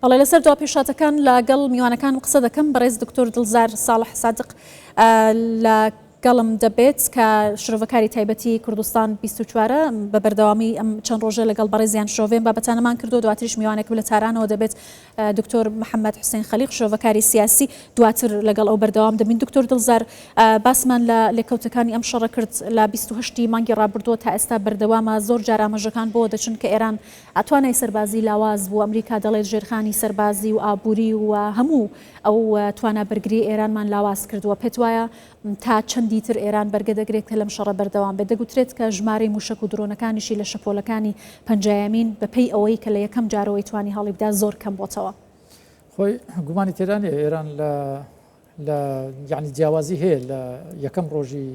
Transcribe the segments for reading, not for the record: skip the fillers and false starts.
بەڵێ لەسەر دوا پێشهاتەکان لەگەڵ میوانەکانم قسە دەکەم، بەڕێز دکتۆر دڵزار ساڵح سادق لە گەڵم دەبێت کە شرۆڤەکاری تایبەتی کوردستان 24 بە بەردەوامی ئەم چەند ڕۆژە لەگەڵ بەڕێزیان شرۆڤەی بابەتانەمان کردو دواتریش میوانێکم لە تارانەوە دەبێت دکتۆر محەممەد حوسێن خەلیق شرۆڤەکاری سیاسی دواتر لەگەڵ ئەو بەردەوام دەبین. دکتۆر دڵزار باسمان لە لێکەوتەکانی ئەم شەڕە کرد لە 28 مانگی ڕابردووە تا ئێستا بەردەوامە زۆر جار ئاماژەکان بۆ دەچن کە ئێران توانای سەربازی لاواز بوو، ئەمریکا دەڵێت ژێرخانی سەربازی و ئابووری و هەموو ئەو توانا بەرگرییەی ئێرانمان لاواز کردووە، پێتوایە تا چەندی تر ئێران بەرگە دەگرێت کە لەم شەڕە بەردەوام بێت؟ دەگوترێت کە ژمارەی مووشەک و درۆنەکانیشی لە شەپۆلەکانی پەنجایەمین بەپێی ئەوەی کە لە یەکەم جارەوەی توانی هەڵیبدا زۆر کەم بۆتەوە. خۆی گومانی تێدا نییە ئێران لە لە یعنی جیاوازی هەیە لە یەکەم ڕۆژی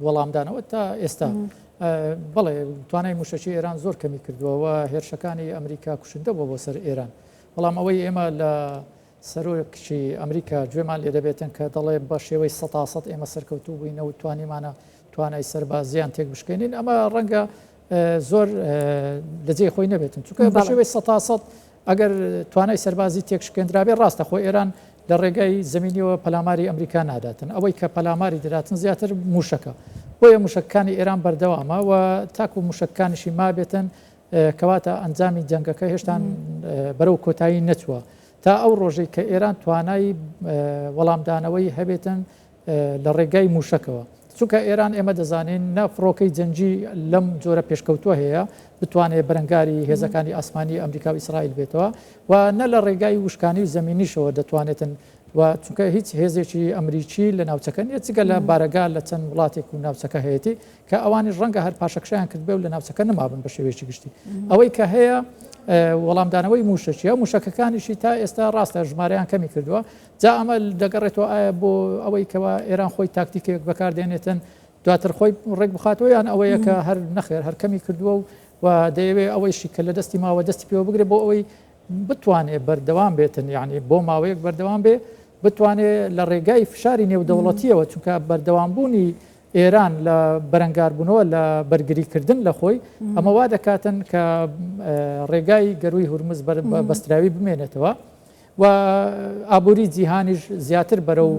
وەڵامدانەوە تا ئێستا بەڵێ توانای موشەکی ئێران زۆر کەمی کردووە و هێرشەکانی ئەمریکا کوشندە بووە بۆ سەر ئێران بەڵام ئەوەی ئێمە لە سەرۆکی ئەمریکا گوێمان لێ دەبێتن کە دەڵێ بە شێوەی سەتا سەد ئێمە سەرکەوتوو بووینە و توانیمانە توانای سەربازیان تێک بشکێنین ئەمە ڕەنگە زۆر لە جێی خۆی نەبێتن چونکە بە شێوەی سەتا سەد ئەگەر توانای سەربازی تێکشکێندرابێ ڕاستە خۆ ئێران لە ڕێگای زمینیەوە پەلاماری ئەمریکا ناداتن ئەوەی کە پەلاماری دەداتن زیاتر موشەکە بۆیە موشەکانی ئێران بەردەوامە و تاکو موشەکانیشی مابێتن کەواتە ئەنجامی جەنگەکە هێشتان بەرەو کۆتایی نەچووە تا ئەو ڕۆژەی کە ئێران توانای وەڵامدانەوەی هەبێتن لە ڕێگای مووشەکەوە چونکە ئێران ئێمە دەزانین نە فڕۆکەی جەنگی لەم جۆرە پێشکەوتووە هەیە بتوانێت بەرەنگاری هێزەکانی ئاسمانی ئەمریکا و ئیسرائیل بێتەوە و نە لە ڕێگای وشکانی و زەمینیشەوە دەتوانێتن و چونکە هیچ هێزێکی ئەمریکی لە ناوچەکە نیە جگە لە بارەگا لە چەند وڵاتێک و ناوچەکە هەیەی کە ئەوانیش ڕەنگە هەر پاشەکشەیان کردبێ و لە ناوچەکە نەمابن بە شێوەیەکی گشتی ئەوەی کە هەیە وەڵامدانەوەی موشەکیە موشەکەکانیشی تا ئێستا ڕاستە ژمارەیان کەمی کردووە جا ئەمە دەگەڕێتەوە ئایا بۆ ئەوەی کەوا ئێران خۆی تاکتیکێک بەکاردێنێتن دواتر خۆی ڕێک بخاتەوە یان ئەوەیە کە هەر نەخێر هەر کەمی کردووە و و دەیەوێ ئەوەیشی کە لە دەستی ماوە دەستی پێوە بگرێ بۆ ئەوەی بتوانێ بەردەوام بێتن یعنی بۆ ماوەیەک بەردەوام بێ بتوانێ لە ڕێگای فشاری نێودەوڵەتیەوە چونکە بەردەوامبوونی ئێران لە بەرەنگاربوونەوە لە بەرگریکردن لە خۆی ئەمە وا دەکاتن کە ڕێگای گەرووی هورمز بەستراوی بمێنێتەوە و ئابووری جیهانیش زیاتر بەرەو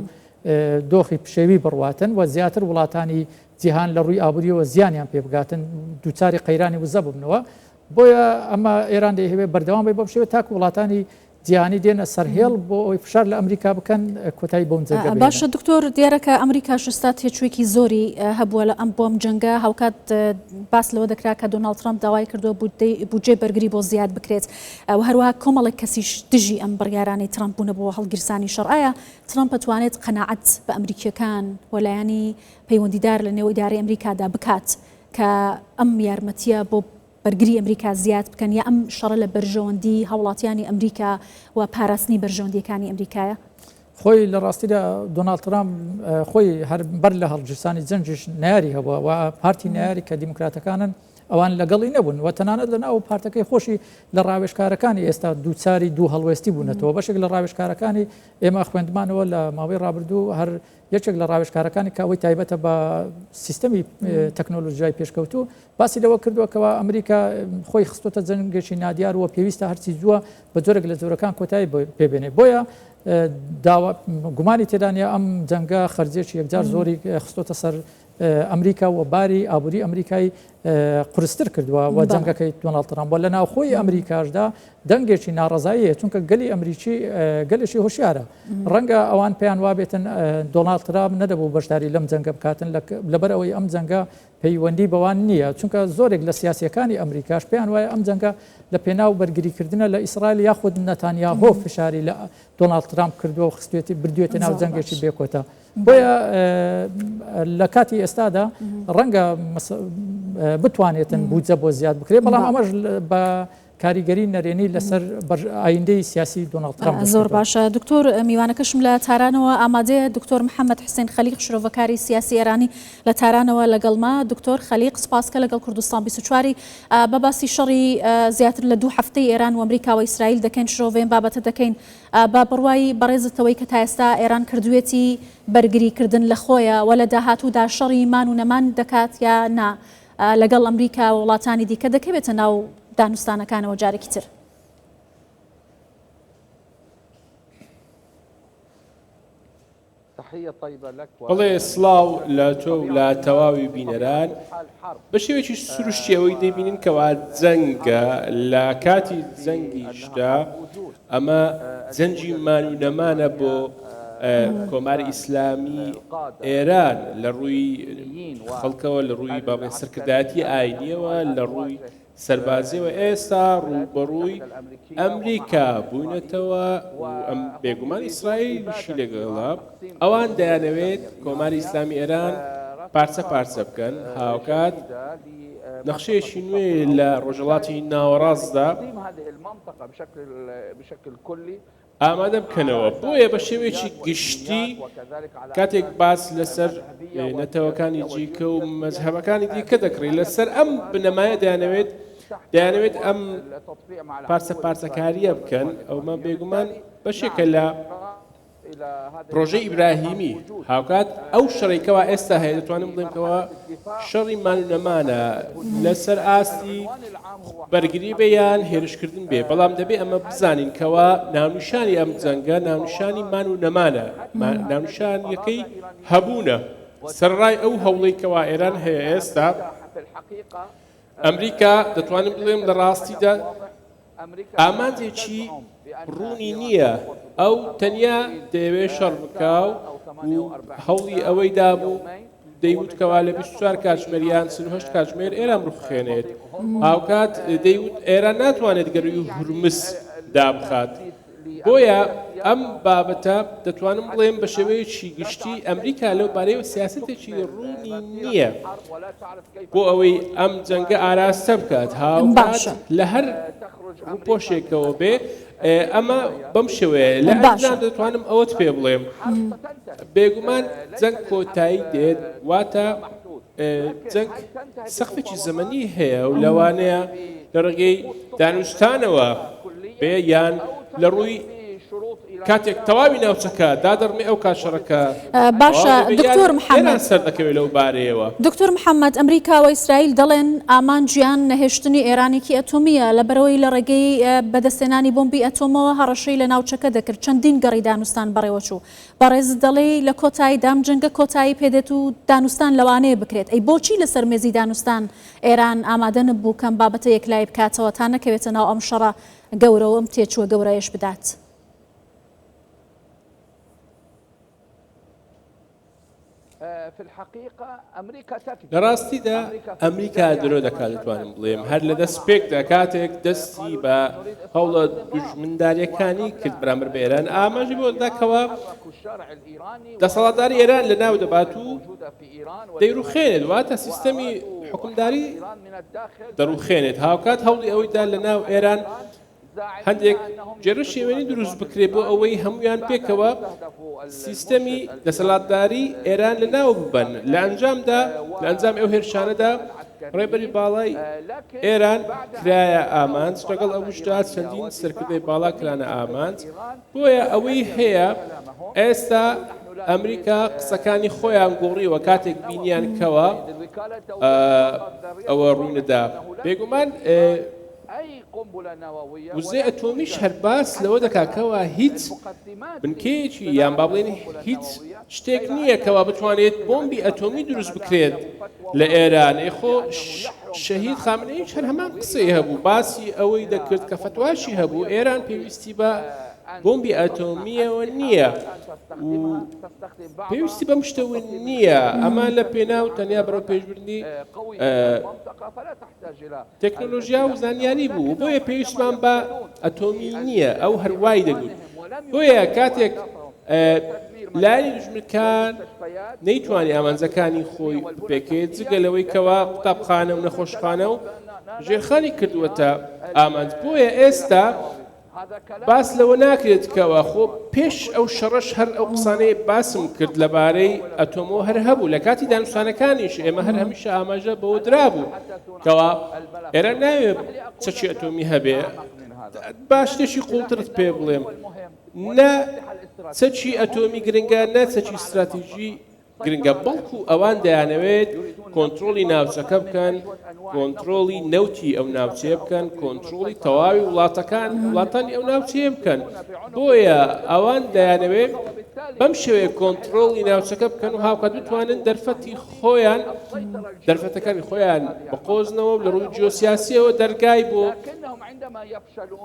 دۆخی پشێوی بڕواتن و زیاتر وڵاتانی جیهان لە ڕووی ئابووریەوە زیانیان پێ بگاتن دووچاری قەیرانی وزە ببنەوە بۆیە ئەمە ئێران دەیهەوێت بەردەوام بێت بەم شێوە تاکو وڵاتانی جیهانی دێنە سەرهێڵ بۆ ئەوەی فشار لە ئەمریکا بکەن کۆتایی بەم جەنگە بهێنن. باشە دکتۆر دیارە کە ئەمریکاش ئێستا تێچوویەکی زۆری هەبووە لە ئەم بۆم جەنگە هاوکات باس لەوە دەکرا کە دۆناڵد ترامپ داوای کردووە بودجەی بەرگری بۆ زیاد بکرێت و هەروەها کۆمەڵێک کەسیش دژی ئەم بڕیارانەی ترامپ بوونە بۆ هەڵگیرسانی شەڕ ئایا ترامپ ئەتوانێت قەناعەت بە ئەمریکییەکان و لایەنی پەیوەندیدار لە نێو ئیدارەی ئەمریکادا بکات کە ئەم یارمەتییە بۆ بەرگری ئەمریکا زیاد بکەن یا ئەم شەڕە لە بەرژەوەندی هاوڵاتیانی ئەمریکا و پاراستنی بەرژەوەندییەکانی ئەمریکایە؟ خۆی لە ڕاستیدا دۆناڵد ترامپ خۆی هەر بەر لە هەڵگیرسانی جەنگیش نەیاری هەبووە و پارتی نەیاری کە دیموکراتەکانن ئەوان لەگەڵی نەبوون و تەنانەت لە ناو پارتەکەی خۆشی لە ڕاوێژکارەکانی ئێستا دووچاری دوو هەڵوێستی بوونەتەوە بەشێک لە ڕاوێژکارەکانی ئێمە خوێندمانەوە لە ماوەی ڕابردوو هەر یەکێک لە ڕاوێژکارەکانی کە ئەوەی تایبەتە بە سیستەمی تەکنۆلۆژیای پێشکەوتوو باسی لەوە کردووە کەوا ئەمریکا خۆی خستۆتە جەنگێکی نادیار و پێویستە هەرچی زووە بە جۆرێک لە جۆرەکان کۆتایی پێبێنێ بۆیە داوا گومانی تێدا نییە ئەم جەنگە خەرجێکی یەکجار زۆری خستۆتە سەر ئەمریکا و باری ئابووری ئەمریکای قورستر کردووە و جەنگەکەی دۆناڵد ترامپ و لە ناوخۆی ئەمریکاشدا دەنگێکی ناڕەزایی هەیە چونکە گەلی ئەمریکی گەلێکی هۆشیارە ڕەنگە ئەوان پێیان وابێتن دۆناڵد ترامپ نەدەبوو بەشداری لەم جەنگە بکاتن لەبەر ئەوەی ئەم جەنگە پەیوەندی بەوان نییە چونکە زۆرێک لە سیاسیەکانی ئەمریکاش پێیان وایە ئەم جەنگە لە پێناو بەرگریکردنە لە ئیسرائیل یاخود نەتانیاهۆ فشاری لە دۆناڵد ترامپ کردووە و خستوێتی بردوێتە ناو جەنگێکی بێکۆتا بۆیە لە کاتی ئێستادا ڕەنگە بتوانێتن بودجە بۆ زیاد بکرێت بەڵام ئەمەش بە کاریگەری نەرێنی لەسەر ئایندەی سیاسی دۆناڵد ترامپ زۆر باشە دکتۆر میوانەکەشم لە تارانەوە ئامادەیە دکتۆر محەممەد حسێن خەلیق شرۆڤەکاری سیاسی ئێرانی لە تارانەوە لەگەڵما دکتۆر خەلیق سپاس کە لەگەڵ کوردستان 24 بە باسی شەڕی زیاتر لە دوو هەفتەی ئێران و ئەمریکا و ئیسرائیل دەکەین شرۆڤەی بابەتە دەکەین بە بڕوای بەڕێزتەوەی کە تا ئێستا ئێران کردوویەتی بەرگری کردن لە خۆیە و لە داهاتوودا شەڕی مان و نەمان دەکات یا نا لەگەڵ ئەمریکا و وڵاتانی دیکە دەکەوێتە ناو دانوستانەکانەوە جارێکی تر؟ بەڵێ سڵاو لە تۆ و لە تەواوی بینەران. بە شێوەیەکی سروشتی ئەوەی دەبینین کەوا جەنگە لە کاتی جەنگیشدا ئەمە جەنگی مان و نەمانە بۆ کۆماری ئیسلامی ئێران لە ڕووی خەڵکەوە لە ڕووی باڵێن سەرکردایەتی ئاینیەوە لە ڕووی سەربازیەوە ئێستا ڕووبەڕووی ئەمریکا بووینەتەوە و ئەم بێگومان ئیسرائیلیشی لەگەڵە، ئەوان دەیانەوێت کۆماری ئیسلامی ئێران پارچە پارچە بکەن، هاوکات نەخشەیەکی نوێ لە ڕۆژهەڵاتی ناوەڕاستدا ئامادە بکەنەوە، بۆیە بە شێوەیەکی گشتی کاتێک باس لەسەر نەتەوەکانی جیکە و مەزهەبەکانی دیکە دەکڕی لەسەر ئەم بنەمایە دەیانەوێت دەیانەوێت ئەم پارچە پارچەکاریە بکەن ئەومە بێگومان بەشێکە لە پرۆژەی ئیبراهیمی، هاوکات ئەو شەڕەی کەوا ئێستا هەیە دەتوانم بڵێم کەوا شەڕی مان و نەمانە لەسەر ئاستی بەرگری بێ یان هێرشکردن بێ، بەڵام دەبێ ئەمە بزانین کەوا ناونیشانی ئەم جەنگە ناونیشانی مان و نەمانە، ناونیشانیەکەی هەبوونە، سەرەڕای ئەو هەوڵەی کەوا ئێران هەیە ئێستا ئەمریکا دەتوانم بڵێم لە ڕاستیدا ئامانجێکی ڕوونی نییە، ئەو تەنیا دەیەوێت شەڕ بکا و هەوڵی ئەوەی دابوو دەیوت کەوا لە 24 کاتژمێر یان 48 کاتژمێر ئێران بڕوخێنێت. هاوکات دەیوت ئێران ناتوانێت گەرووی هورمز دابخات. بۆیە ئەم بابەتە دەتوانم بڵێم بە شێوەیەکی گشتی ئەمریکا لەو بارەیەوە سیاسەتێکی ڕوونی نییە بۆ ئەوەی ئەم جەنگە ئاراستە بکات هاوکات لە هەر ڕووپۆشێکەوە بێ ئەمە بەم شێوەیە لە ئەنجام دەتوانم ئەوەت پێ بڵێم بێگومان جەنگ کۆتایی دێت واتە جەنگ سەقفێکی زەمەنی هەیە و لەوانەیە لە ڕێگەی دانوستانەوە بێ یان لە ڕووی کاتێک تەواوی ناوچەکە دادەڕمێ ئەو کات شەڕەکە باشە دکتۆر محەممەد سەر دەکەوێت لەو بارەیەوە. دکتۆر محەممەد ئەمریکا و ئیسرائیل دەڵێن ئامانجیان نەهێشتنی ئێرانێکی ئەتۆمییە لەبەرئەوەی لە ڕێگەی بەدەستهێنانی بۆمبی ئەتۆمەوە هەڕەشەی لە ناوچەکە دەکرد چەندین گەڕی دانوستان بەڕێوەچوو بەڕێزت دەڵێی لە کۆتاییدا ئەم جەنگە کۆتایی پێدێت و دانوستان لەوانەیە بکرێت، ئەی بۆچی لەسەر مێزی دانوستان ئێران ئامادە نەبوو کەم بابەتە یەکلایی بکاتەوە تا نەکەوێتە ناو ئەم شەڕە گەورە و ئەم تێچووە گەورەیەش بدات؟ لە ڕاستیدا ئەمریکا درۆ دەکات دەتوانم بڵێم هەر لە دەستپێکدا کاتێک دەستی بە هەوڵە دوژمنداریەکانی کرد بەرامبەر بە ئێران ئاماژی بۆ دا کەوا دەسەڵاتداری ئێران لە ناو دەبات و دەیڕوخێنێت واتە سیستەمی حکومداری دەڕوخێنێت هاوکات هەوڵی ئەوەی دا لە ناو ئێران هەندێک گێرەشێوێنی دروست بکرێت بۆ ئەوەی هەمویان پێکەوە سیستەمی دەسەڵاتداری ئێران لە ناو ببەن لە ئەنجامدا لە ئەنجام ئەو هێرشانەدا ڕێبەری باڵای ئێران کرایە ئامانج لەگەڵ ئەوشدا چەندین سەرکردەی باڵا کرانە ئامانج بۆیە ئەوەی هەیە ئێستا ئەمریکا قسەکانی خۆیان گۆڕیوە کاتێک بینیان کەوە ئەوە ڕووینەدا بێگومان وزەی ئەتۆمیش هەر باس لەوە دەکات کەوا هیچ بنکەیەکی یان با بڵێین هیچ شتێک نییە کەوا بتوانێت بۆمبی ئەتۆمی دروست بکرێت لە ئێران ئێ خۆ شەهید خامنەییش هەر هەمان قسەی هەبوو باسی ئەوەی دەکرد کە فەتواشی هەبوو ئێران پێویستی بە بۆمبی ئەتۆمییەوە نییە و پێویستی بەم شتەوە نییە ئەمە لە پێناو تەنیا بەرەو پێشبردنی تەکنۆلۆژیا و زانیاری بوو بۆیە پێویستمان بە ئەتۆمی نییە ئەو هەر وای دەگوت بۆیە کاتێک لایەنی دوژمنکار نەیتوانی ئامانجەکانی خۆی بپێکێت جگە لەوەی کەوا قوتابخانە و نەخۆشخانە و ژێرخانی کردووەتە ئامانج بۆیە ئێستا باس لەوە ناکرێت کەوا خۆ پێش ئەو شەڕەش هەر ئەو قسانەی باسم کرد لەبارەی ئەتۆمەوە هەر هەبوو لە کاتی دانوستانەکانیش ئێمە هەر هەمیشە ئاماژە بەوە درابوو کەوا ئێران ناوێ چەکی ئەتۆمی هەبێ با شتێکی قوڵترت پێ بڵێم نە چەکی ئەتۆمی گرنگە نە چەکی ستراتیژی گرنگە، بەڵکو ئەوان دەیانەوێت کۆنترۆڵی ناوچەکە بکەن، کۆنترۆڵی نەوتی ئەو ناوچەیە بکەن، کۆنترۆڵی تەواوی وڵاتەکان وڵاتانی ئەو ناوچەیە بکەن، بۆیە ئەوان دەیانەوێت. بەم شێوەیە کۆنتڕۆڵی ناوچەکە بکەن و هاوکات بتوانن دەرفەتی خۆیان دەرفەتەکانی خۆیان بقۆزنەوە و لە ڕووی جیۆسیاسیەوە دەرگای بۆ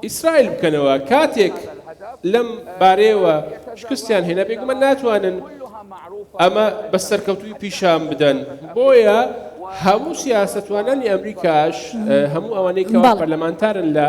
ئیسرائیل بکەنەوە. کاتێک لەم بارەیەوە شکستیان هێنا بێگومان ناتوانن ئەمە بە سەرکەوتووی پیشان بدەن. بۆیە هەموو سیاسەتوانانی ئەمریکاش هەموو ئەوانەی کەوا پەرلەمانتارن لە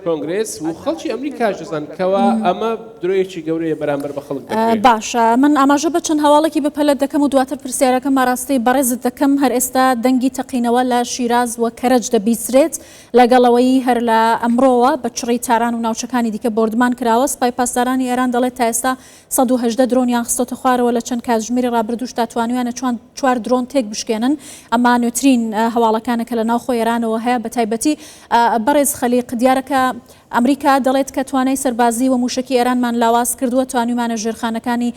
کۆنگرێس و خەڵکی ئەمریکاش دەزانن کەوا ئەمە درۆیەکی گەورەیە بەرامبەر بە خەڵک دەکرێت. باشە من ئاماژە بە چەند هەواڵێکی بەپەلە دەکەم و دواتر پرسیارەکەم ئاراستەی بەڕێزت دەکەم، هەر ئێستا دەنگی تەقینەوە لە شیراز و کەرەج دەبیسرێت، لەگەڵ ئەوەی هەر لە ئەمڕۆوە بە چڕی تاران و ناوچەکانی دیکە بۆردمان کراوە، سپای پاسدارانی ئێران دەڵێت تا ئێستا 118 درۆنیان خستۆتە خوارەوە لە چەند کاتژمێری ڕابردووشدا توانیویانە چوار درۆن تێکبشکێنن، ئەمە نوێترین هەواڵەکانە کە لە ناوخۆی ئێرانەوە هەیە، بەتایبەتی بەڕێز خەلیق دیارە کە ئەمریکا دەڵێت کە توانای سەربازی و مووشەکی ئێرانمان لاواز کردووە، توانیومانە ژێرخانەکانی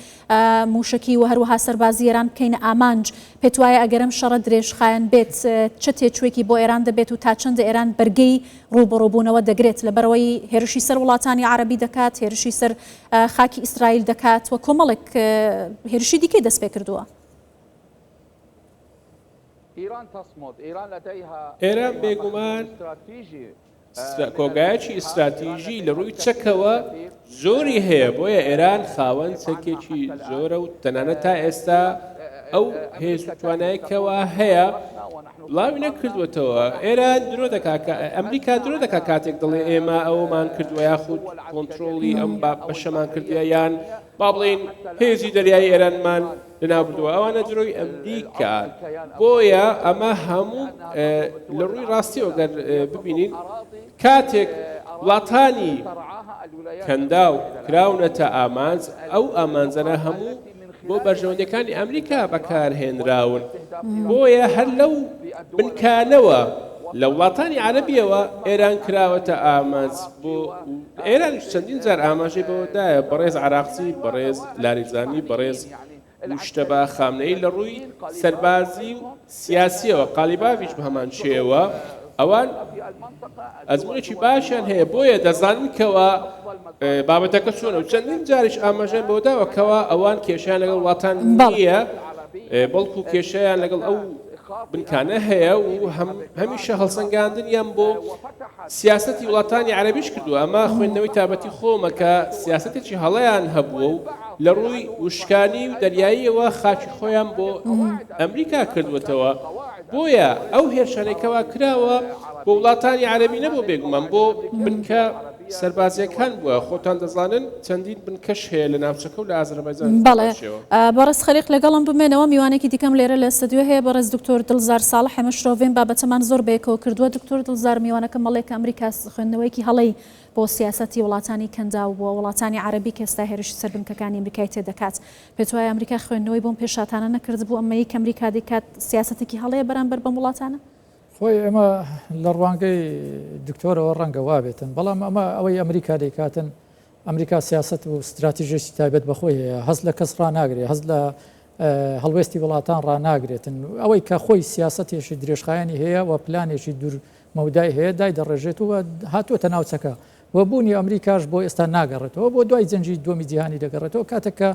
مووشەکی و هەروەها سەربازی ئێران بکەینە ئامانج. پێتوایە ئەگەر ئەم شەڕە درێژخایەن بێت چ تێچووێکی بۆ ئێران دەبێت و تا چەندە ئێران بەرگەی ڕووبەڕووبوونەوە دەگرێت لەبەرئەوەی هێرشی سەر وڵاتانی عەرەبی دەکات، هێرشی سەر خاکی ئیسرائیل دەکات و کۆمەڵێک هێرشی دیکەی دەستپێکردووە؟ ئێران بێگومان کۆگایەکی ئیستراتیژی لە ڕووی چەکەوە زۆری هەیە، بۆیە ئێران خاوەن چەکێکی زۆرە و تەنانەت تا ئێستا ئەو هێز و توانای کەوا هەیە بڵاوی نەکردووەتەوە. ئێران درۆ دەکا کە ئەمریکا درۆ دەکا کاتێک دەڵێ ئێمە ئەوەمان کردووە یاخود کۆنترۆڵی ئەم بەشەمان کردووە یان با بڵێین هێزی دەریایی ئێرانمان لەناوبردووە ئەوانە درۆی ئەمریکان بۆیە ئەمە هەموو لە ڕووی ڕاستیەوە گەر ببینین کاتێک وڵاتانی کەنداو کراونەتە ئامانج ئەو ئامانجانە هەموو بۆ بەرژەوەندیەکانی ئەمریکا بەکارهێنراون بۆیە هەر لەو بنکانەوە لە وڵاتانی عەرەبیەوە ئێران کراوەتە ئامانج بۆ ئێرانیش چەندین جار ئاماژەی بەوەدایە بەڕێز عراقچی بەڕێز لاریجانی بەڕێز موجتەبا خامنەیی لە ڕووی سەربازی و سیاسیەوە قالیباڤیش بە هەمان شێوە ئەوان ئەزمونێکی باشیان هەیە بۆیە دەزانن کەوا بابەتەکە چۆنە و چەندین جاریش ئاماژەیان بۆ داوە کەوا ئەوان کێشیان لەگەڵ وڵاتان نییە بەڵکو کێشەیان لەگەڵ ئەو بنکانە هەیە و هەمیشە هەڵسەنگاندنیان بۆ سیاسەتی وڵاتانی عەرەبیش کردووە، ئەمە خوێندنەوەی تابەتی خۆمە کە سیاسەتێکی هەڵەیان هەبووە و لە ڕووی وشکانی و دەریاییەوە خاکی خۆیان بۆ ئەمریکا کردووەتەوە، بۆیە ئەو هێرشانەی کەوا کراوە بۆ وڵاتانی عەرەبی نەبووە بێگومان بۆ بنکە سەربازییەکان بووە، خۆتان دەزانن چەندین بنکەش هەیە لە ناوچەکە و لە ئازەربایجانیش بەڵێ بەهەمان شێوە. بەڕێز خەلیق لەگەڵم بمێنەوە، میوانێکی دیکەم لێرە لە ستۆدیۆ هەیە بەڕێز دکتۆر دڵزار ساڵح، ئێمە شرۆڤەی ئەم بابەتەمان زۆر بەیەکەوە کردووە، دکتۆر دڵزار میوانەکەم ئەڵێ کە ئەمریکا خوێندنەوەیەکی هەڵەی بۆ سیاسەتی وڵاتانی کەنداو و وڵاتانی عەرەبی کە ئێستا هێرشی سەر بنکەکانی ئەمریکای تێدەکات، پێتوایە ئەمریکا خوێندنەوەی بۆم پێشهاتانە نەکردبوو ئەمەی کە ئەمریکا دەیکات سیاسەتێکی هەڵەیە بەرامبەر بەم وڵاتانە؟ خۆی ئێمە لە ڕوانگەی دکتۆرەوە ڕەنگە وابێتن، بەڵام ئەمە ئەوەی ئەمریکا دەیکاتن، ئەمریکا سیاسەت و ستراتیژێکی تایبەت بە خۆی هەیە، هەست لە کەس ڕاناگرێ، هەست لە هەڵوێستی وڵاتان ڕاناگرێتن، ئەوەی کە خۆی سیاسەتێکی درێژخایەنی هەیە و پلانێکی دوور مەودای هەیە دایدەڕێژێت و هاتووەتە ناوچەکە و بوونی ئەمریکاش بۆ ئێستا ناگەڕێتەوە، بۆ دوای جەنگی دووەمی جیهانی دەگەڕێتەوە، کاتێک کە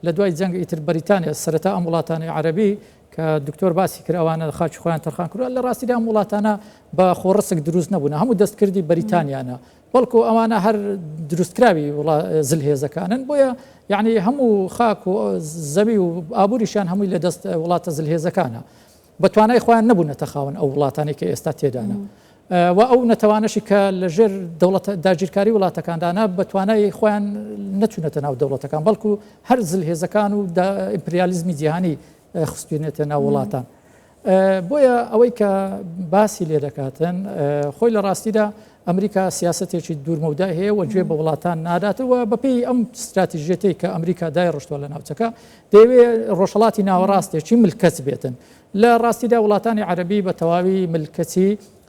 لە دوای جەنگ ئیتر بەریتانیا سەرەتا ئەم وڵاتانەی عەرەبی کە دکتۆر باسی کرد ئەوانە خاکی خۆیان تەرخان کردوە، لە ڕاستیدا ئەم وڵاتانە بە خۆڕسک دروست نەبوون، هەموو دەستکردی بەریتانیانە، بەڵکو ئەوانە هەر دروستکراوی زلهێزەکانن، بۆیە یعنی هەموو خاک و زەوی و ئابووریشیان هەمووی لە دەست وڵاتە زلهێزەکانە، بە توانای خۆیان نەبوونەتە خاوەن ئەو وڵاتانەی کە ئێستا تێدانە. و ئەو نەتەوانەشی کە لە ژێر دەوڵەتە داگیرکاری وڵاتەکاندانە بە توانای خۆیان نەچوونەتە ناو دەوڵەتەکان، بەڵکو هەر زلهێزەکان و ئیمپریالیزمی جیهانی خستوینێتە ناو وڵاتان. بۆیە ئەوەی کە باسی لێ دەکاتن خۆی لە ڕاستیدا ئەمریکا سیاسەتێکی دوورمەودای هەیە و گوێ بە وڵاتان ناداتەوە بەپێی ئەم ستراتیژیەتەی کە ئەمریکا دایڕشتووە لە ناوچەکە دەیەوێ ڕۆژهەڵاتی ناوەڕاستێکی ملکەچ بێتن. لە ڕاستیدا وڵاتانی عەرەبی بە تەواوی ملکەچی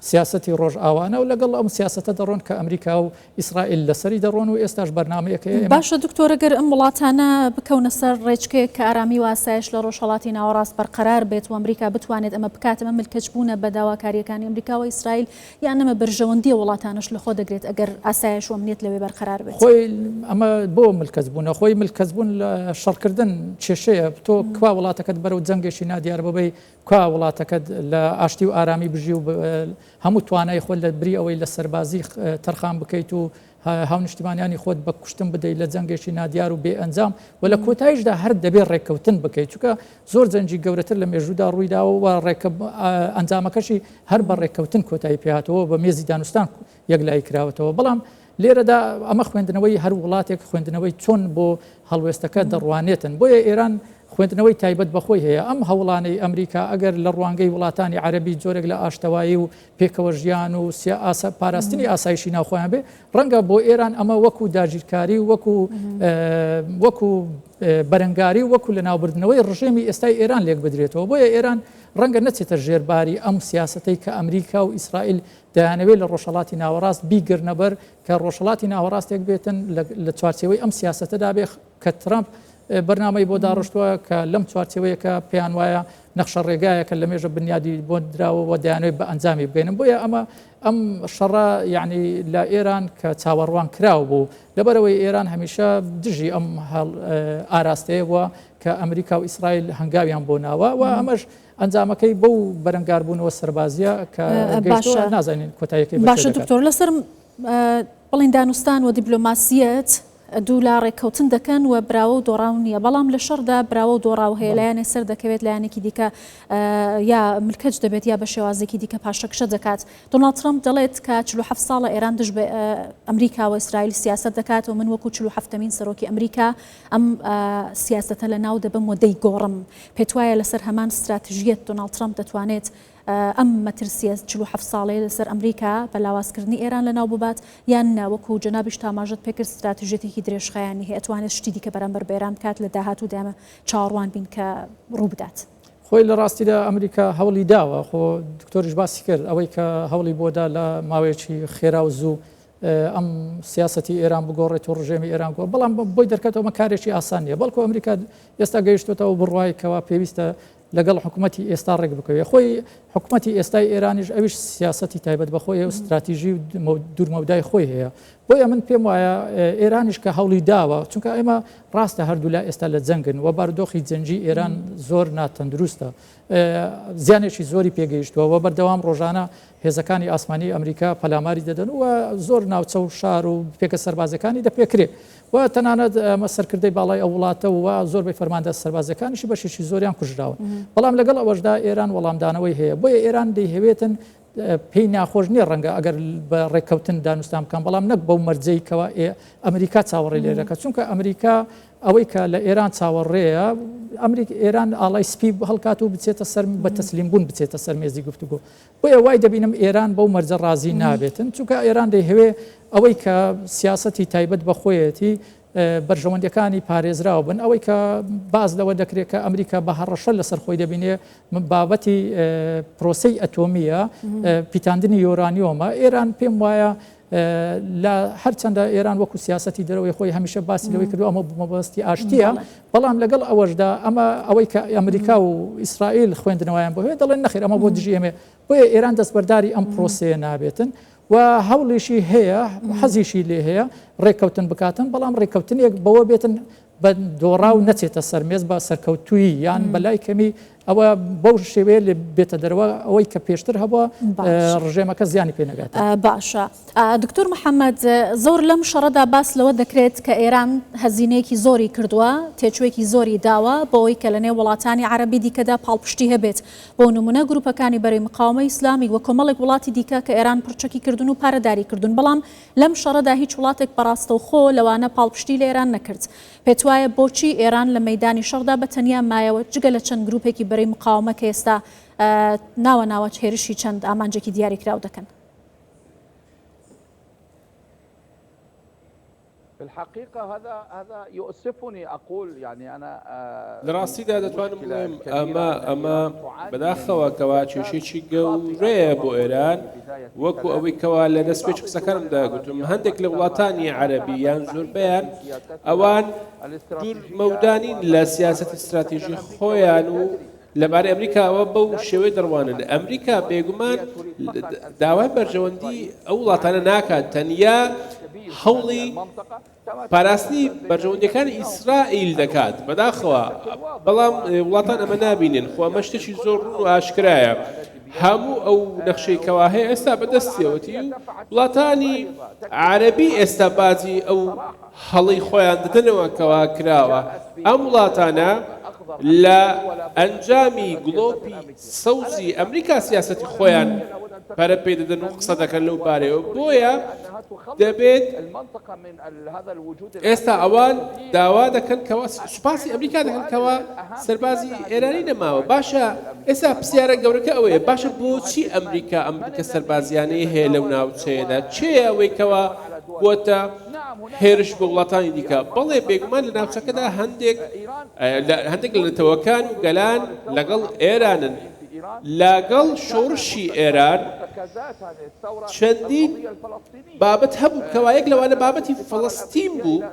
سیاسەتی ڕۆژئاوانە و لەگەڵ ئەم سیاسەتە دەڕۆن کە ئەمریکا و ئیسرائیل لەسەری دەڕۆن و ئێستاش بەرنامەیەک هەیە ئێمە. باشە دکتۆر گەر ئەم وڵاتانە بکەونە سەر ڕێچکەیەک کە ئارامی و ئاسایش لە ڕۆژهەڵاتی ناوەڕاست بەرقەرار بێت و ئەمریکا بتوانێت ئەمە بکات ئەمە ملکەچبوونە بە داواکارییەکانی ئەمریکا و ئیسرائیل یان ئەمە بەرژەوەندییە وڵاتانەش لەخۆ دەگرێت ئەگەر ئاسایش و ئەمنیەت لەوێ بەرقەرار بێت؟ خۆی ئەمە بۆ ملکەچبوونە خۆی ملکەچبوون لە شەڕکردن کێشەیە تۆ کوا وڵاتەکەت بەرەو جەنگێکی نادیار ببەی کوا وڵاتەکەت لە ئاشتی و ئارامی بژی و هەموو توانای خۆت لە بری ئەوەی لە سەربازی تەرخان بکەیت و هاونیشتیمانیانی خۆت بە کوشتن بدەیت لە جەنگێکی نادیار و بێ ئەنجام و لە کۆتاییشدا هەر دەبێت ڕێککەوتن بکەیت چونکە زۆر جەنگی گەورەتر لە مێژوودا ڕوویداوە و ڕێکە ئەنجامەکەشی هەر بە ڕێککەوتن کۆتایی پێهاتەوە بە مێزی دانوستان یەکلایی کراوەتەوە بەڵام لێرەدا ئەمە خوێندنەوەی هەر وڵاتێک خوێندنەوەی چۆن بۆ هەڵوێستەکە دەڕوانێتن بۆیە ئێران خوێندنەوەی تایبەت بە خۆی هەیە ئەم هەوڵانەی ئەمریکا ئەگەر لە ڕوانگەی وڵاتانی عەرەبی جۆرێک لە ئاشتەوایی و پێکەوە ژیان و پاراستنی ئاسایشی ناوخۆیان بێ ڕەنگە بۆ ئێران ئەمە وەکو داگیرکاری و وەکو وەکو بەرەنگاری و وەکو لەناوبردنەوەی ڕژێمی ئێستای ئێران لێک بدرێتەوە بۆیە ئێران ڕەنگە نەچێتە ژێرباری ئەم سیاسەتەی کە ئەمریکا و ئیسرائیل دەیانەوێت لە ڕۆژهەڵاتی ناوەڕاست بیگرنە بەر کە ڕۆژهەڵاتی ناوەڕاستێک بێتن لە چوارچێوەی ئەم سیاسەتەدا بێ کە ترەمپ بەرنامەی بۆ داڕشتووە کە لەم چوارچێوەیە کە پێیان وایە نەخشە ڕێگایەکە لە مێژە بنیادی بۆ دراوە و دەیانەوێت بە ئەنجامی بگەینن بۆیە ئەمە ئەم شەڕە یعنی لە ئێران کە چاوەڕوان کراو بوو لەبەرەوەی ئێران هەمیشە دژی ئەم ئاراستەیە بووە کە ئەمریکا و ئیسرائیل هەنگاویان بۆ ناوە و ئەمەش ئەنجامەکەی بەو بەرەنگاربوونەوە سەربازییە کە گەیشتووە باشە نازانین کۆتاییەکەی بە باشە کوێ دەگات. دکتۆر لەسەر بڵین دانوستان و دیبلۆماسیەت دوو لا ڕێککەوتن دەکەن و براوە و دۆڕاو نییە بەڵام لە شەڕدا براوە و دۆڕاو هەیە بەڵێ. لایەنێک سەر دەکەوێت لایەنێکی دیکە یا ملکەچ دەبێت یا بە شێوازێکی دیکە پاشەکشە دەکات دۆناڵد ترەمپ دەڵێت کە 47 ساڵە ئێران دژ بە ئەمریکا و ئیسرائیل سیاسەت دەکات و من وەکو 47مین سەرۆکی ئەمریکا ئەم سیاسەتە لەناو دەبەم و دەیگۆڕم. پێتوایە لەسەر هەمان ستراتژیەت دۆناڵد ترەمپ دەتوانێت ئەم مەترسیە 47 ساڵەیە لەسەر ئەمریکا بە لاوازکردنی ئێران لەناو ببات یان نا وەکو جەنابیشت ئاماژەت پێکرد ستراتژیەتێکی درێژخایەنی هەیە ئەتوانێت شتی دیکە بەرامبەر بە ئێران بکات لە داهاتوودا ئێمە چاوەڕوان بین کە ڕووبدات؟ خۆی لە ڕاستیدا ئەمریکا هەوڵی داوە خۆ دکتۆریش باسی کرد ئەوەی کە هەوڵی بۆدا لە ماوەیەکی خێرا و زوو ئەم سیاسەتی ئێران بگۆڕێت و ڕژێمی ئێران گۆڕ بەڵام بۆی دەرکەوت ئەمە کارێکی ئاسان نییە بەڵکو ئەمریکا ئێستا گەیشتوتەوە بڕوای کەوا پێویستە لەگەڵ حکوومەتی ئێستا ڕێک بکەوێت خۆی حکوومەتی ئێستای ئێرانیش ئەویش سیاسەتی تایبەت بە خۆی و ستراتیژی و دوورمەودای خۆی هەیە بۆیە من پێم وایە ئێرانیش کە هەوڵی داوە چونکە ئێمە ڕاستە هەردوولا ئێستا لە جەنگن و بارودۆخی جەنگی ئێران زۆر ناتەندروستە زیانێکی زۆری پێگەیشتووە و بەردەوام ڕۆژانە هێزەکانی ئاسمانی ئەمریکا پەلاماری دەدەن و زۆر ناوچە و شار و پێگە سەربازیەکانی دەپێکرێ و تەنانەت ئەمە سەرکردەی باڵای ئەو وڵاتە و زۆربەی فەرماندە سەربازیەکانیشی بەشێکی زۆریان کوژراون بەڵام لەگەڵ ئەوەشدا ئێران وەڵامدانەوەی هەیە بۆیە ئێران دەیهەوێتن پێی ناخۆش نییە ڕەنگە ئەگەر بە ڕێککەوتن دانوستان بکەن بەڵام نەک بەو مەرجەی کەوا ئەمریکا چاوەڕێ لێ دەکات چونکە ئەمریکا ئەوەی کە لە ئێران چاوەڕێیە ئەمریک ئێران ئاڵای سپی هەڵکات و بچێتە سەر بە تەسلیم بوون بچێتە سەر مێزی گفتوگۆ بۆیە وای دەبینم ئێران بەو مەرجە ڕازی نابێتن چونکە ئێران دەیهەوێ ئەوەی کە سیاسەتی تایبەت بە خۆیەتی بەرژەوەندیەکانی پارێزراو بن ئەوەی کە باس لەوە دەکرێت کە ئەمریکا بە هەڕەشە لەسەر خۆی دەبینێ بابەتی پرۆسەی ئەتۆمیە پیتاندنی یۆرانیۆمە ئێران پێم وایە لە هەرچەندە ئێران وەکو سیاستی دەرەوەی خۆی هەمیشە باسی لەوەی کردو ئەمە مەبەستی ئاشتیە بەڵام لەگەڵ ئەوەشدا ئەمە ئەوەی کە ئەمریکا و ئیسرائیل خوێندنەوەیان بۆ هەیە دەڵێن نەخێر ئەمە بۆ دژی ئێمە بۆیە ئێران دەستبەرداری ئەم پرۆسەیە نابێتن و هەوڵیشی هەیە حەزیشی لێ هەیە ڕێککەوتن بکاتن بەڵام ڕێککەوتنێک بەوە بێتن بە دۆڕاو نەچێتە سەر مێز بە سەرکەوتوویی یان بە لای کەمی ئەوە بەو شێوەیە لێ بێتە دەرەوە ئەوەی کە پێشتر هەبووە ڕژێمەکە زیانی پێ نەگات. باشە دکتۆر محەمەد زۆر لەم شەڕەدا باس لەوە دەکرێت کە ئێران هەزینەیەکی زۆری کردووە تێچووێکی زۆری داوە بۆ ئەوەی کە لەنێو وڵاتانی عەرەبی دیکەدا پاڵپشتی هەبێت بۆ نموونە گروپەکانی بەرەی مقاوەمەی ئیسلامی و کۆمەڵێک وڵاتی دیکە کە ئێران پڕچەکی کردوون و پارەداری کردوون بەڵام لەم شەڕەدا هیچ وڵاتێک بەڕاستەوخۆ لەوانە پاڵپشتی لە ئێران نەکرد. پێتوایە بۆچی ئێران لە مەیدانی شەڕدا بە تەنیا مایەوە جگە لە چەند گروپێکی بەرەی مقاوەمە کە ئێستا ناوە ناوە هێرشی چەند ئامانجێکی دیاریکراو دەکەن؟ لە ڕاستیدا دەتوانم بڵێم ئەمە ئەمە بەداخەوە کەوا کێشەیەکی گەورەیە بۆ ئێران وەکو ئەوەی کەوا لە دەستپێکی قسەکانمدا گوتم هەندێک لە وڵاتانی عەرەبی یان زۆربەیان ئەوان دوور مەودا نین لە سیاسەتی ستراتیژی خۆیان و لەبارەی ئەمریکاوە بەو شێوەیە دەڕوانن. ئەمریکا بێگومان داوای بەرژەوەندی ئەو وڵاتانە ناکات، تەنیا هەوڵی پاراستنی بەرژەوەندیەکانی ئیسرائیل دەکات بەداخەوە بەڵام وڵاتان ئەمە نابینن خۆ ئەمە شتێکی زۆر ڕوون و ئاشکرایە هەموو ئەو نەخشەی کەوا هەیە ئێستا بەدەستیەوەتی و وڵاتانی عەرەبی ئێستا باجی ئەو هەڵەی خۆیان دەدەنەوە کەوا کراوە ئەم وڵاتانە لە ئەنجامی گڵۆپی سەوزی ئەمریکا سیاسەتی خۆیان پەرە پێ دەدەن و قسە دەکەن لەو بارەیەوە بۆیە دەبێت ئێستا ئەوان داوا دەکەن کەوا سوپاسی ئەمریکا دەکەن کەوا سەربازی ئێرانی نەماوە باشە ئێستا پرسیارە گەورەکە ئەوەیە باشە بۆچی ئەمریکا ئەمریکا سەربازیانەی هەیە لەو ناوچەیەدا چێ ئەوەی کەوا بووەتە هێرش بۆ وڵاتانی دیکە بەڵێ بێگومان لە ناوچەکەدا هەندێک هەندێک لە نەتەوەکان و گەلان لەگەڵ ئێرانن لەگەڵ شۆڕشی ئێران چەندین بابەت هەبوو کەوا یەک لەوانە بابەتی فەڵەستین بوو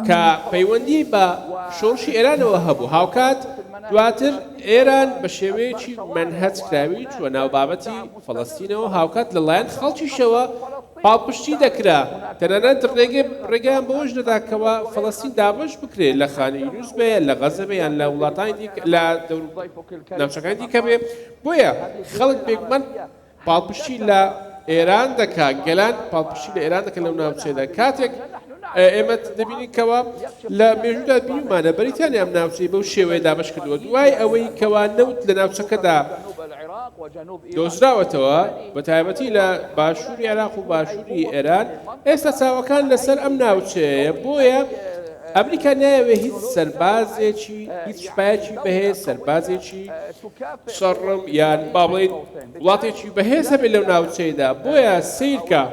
کە پەیوەندی بە شۆڕشی ئێرانەوە هەبوو هاوکات دواتر ئێران بە شێوەیەکی مەنهەج کراوی چووە ناو بابەتی فەڵەستینەوە هاوکات لەلایەن خەڵکیشەوە پاڵپشتی دەکرا، تەنانەت ڕێگەیان بەوەش دەدا کەوا فەڵەستین دابەش بکرێت لە خان یونس بێ یان لە غەزە بێ یان لە وڵاتانی دیکە لە ناوچەکانی دیکە بێ، بۆیە خەڵک بێگومان پاڵپشتی لە ئێران دەکا، گەلان پاڵپشتی لە ئێران دەکەن لەو ناوچەیەدا، کاتێک ئێمە دەبینین کەوا لە مێژوودا بینیومانە بەریتانیا ئەم ناوچەی بەو شێوەیە دابەش کردووە دوای ئەوەی کەوا نەوت لە ناوچەکەدا دۆزراوەتەوە، بەتایبەتی لە باشووری عێراق و باشووری ئێران، ئێستا چاوەکان لەسەر ئەم ناوچەیەیە، بۆیە ئەمریکا نایەوێت هیچ سەربازێکی، هیچ سوپایەکی بەهێز، سەربازێکی شەڕم یان با بڵێین وڵاتێکی بەهێز هەبێت لەو ناوچەیەدا، بۆیە سەیرکە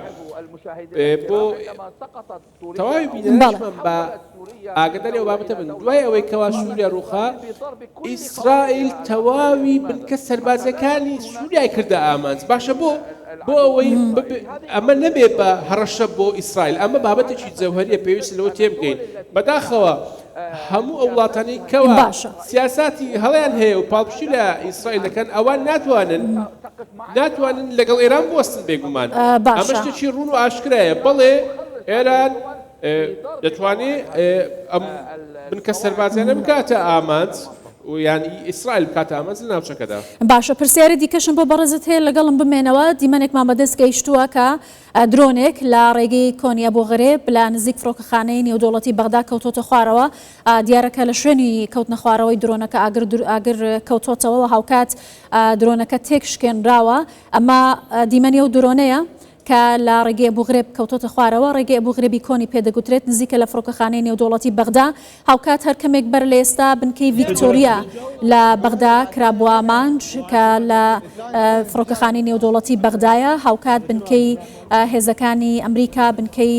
بۆ تەواوی بینەرانیشمان با ئاگاداری ئەو بابەتە بن، دوای ئەوەی کەوا سووریا ڕووخا، ئیسرائیل تەواوی بنکە سەربازییەکانی سووریای کردە ئامانج، باشە بۆ؟ بۆ ئەوەی ئەمە نەبێ بە هەڕەشە بۆ ئیسرائیل، ئەمە بابەتێکی جەوهەرییە پێویستە لەوە تێبگەین، بەداخەوە هەموو ئەو وڵاتانەی کەوا سیاساتی هەڵەیان هەیە و پاڵپشتی لە ئیسرائیل دەکەن ئەوان ناتوانن ناتوانن لەگەڵ ئێران بوەستن بێگومان ئەمە شتێکی ڕوون و ئاشکرایە بەڵێ ئێران دەتوانێ ئەم بنکە سەربازیانە بکاتە ئامانج و یان ئیسرائیل بکاتە ئامانج لە ناوچەکەدا. باشە پرسیاری دیکەشم بۆ بەڕێزت هەیە لەگەڵم بمێنەوە دیمەنێکمان بەدەست گەیشتووە کە درۆنێک لە ڕێگەی کۆنی ئەبو غرێب لە نزیک فڕۆکەخانەی نێودەوڵەتی بەغدا کەوتۆتە خوارەوە، دیارە کە لە شوێنی کەوتنە خوارەوەی درۆنەکە ئاگر ئاگر کەوتۆتەوە و هاوکات درۆنەکە تێکشکێنراوە. ئەمە دیمەنی ئەو درۆنەیە کە لە ڕێگەی ئەبو غرێب کەوتۆتە خوارەوە، ڕێگەی ئەبو غرێبی کۆنی پێدەگوترێت، نزیکە لە فڕۆکەخانەی نێودەوڵەتی بەغدا. هاوکات هەر کەمێک بەر لە ئێستا بنکەی ڤیکتۆریا لە بەغدا کرابووە ئامانج کە لە فڕۆکەخانەی نێودەوڵەتی بەغدایە، هاوکات بنکەی هێزەکانی ئەمریکا، بنکەی